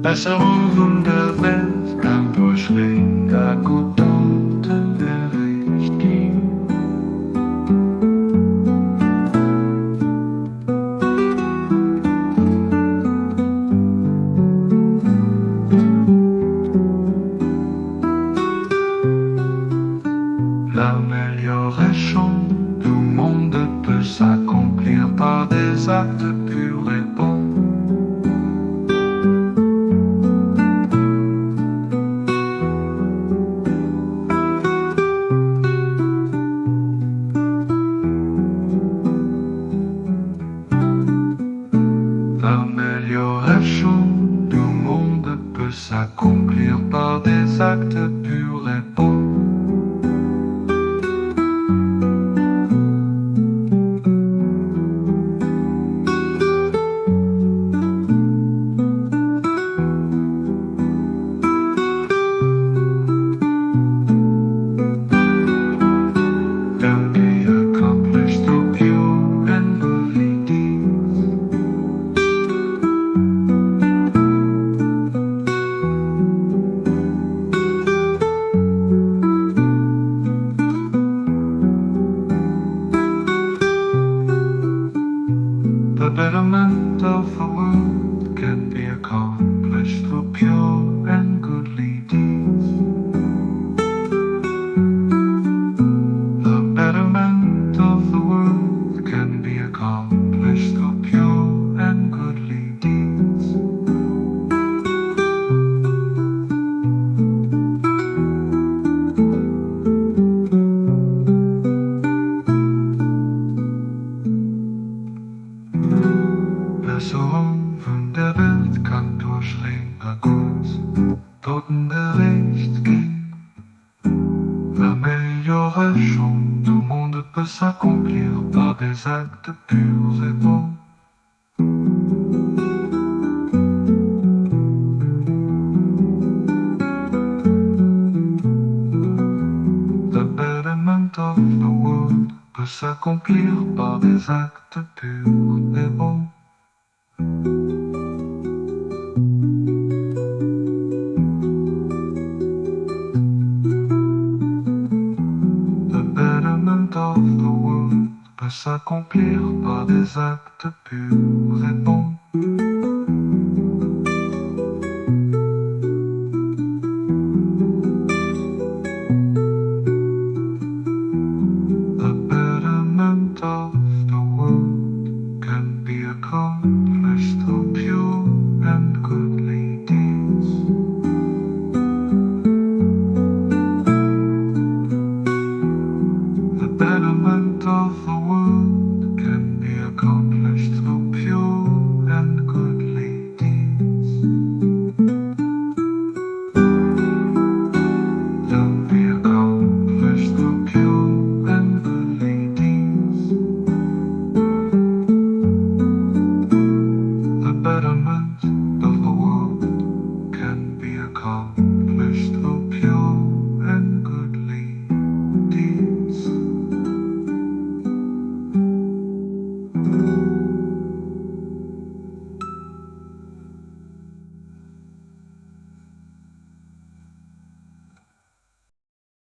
Besserung vun der Welt kann duerch réng a gutt Doten erreecht ginn. L'amélioration du monde peut s'accomplir par des actes purs et bons. L'amélioration du monde peut s'accomplir par des actes purs et bons. Can be accomplished through pure and goodly deeds. The betterment of the world can be accomplished through pure and goodly deeds. The betterment of the world can be accomplished through pure and goodly deeds. Besserung vun der Welt kann duerch réng a gutt Doten erreecht ginn. L'amélioration du monde peut s'accomplir par des actes purs et bons. The betterment of the world peut s'accomplir par des actes purs et bons. The betterment of the world peut s'accomplir par des actes purs et bons.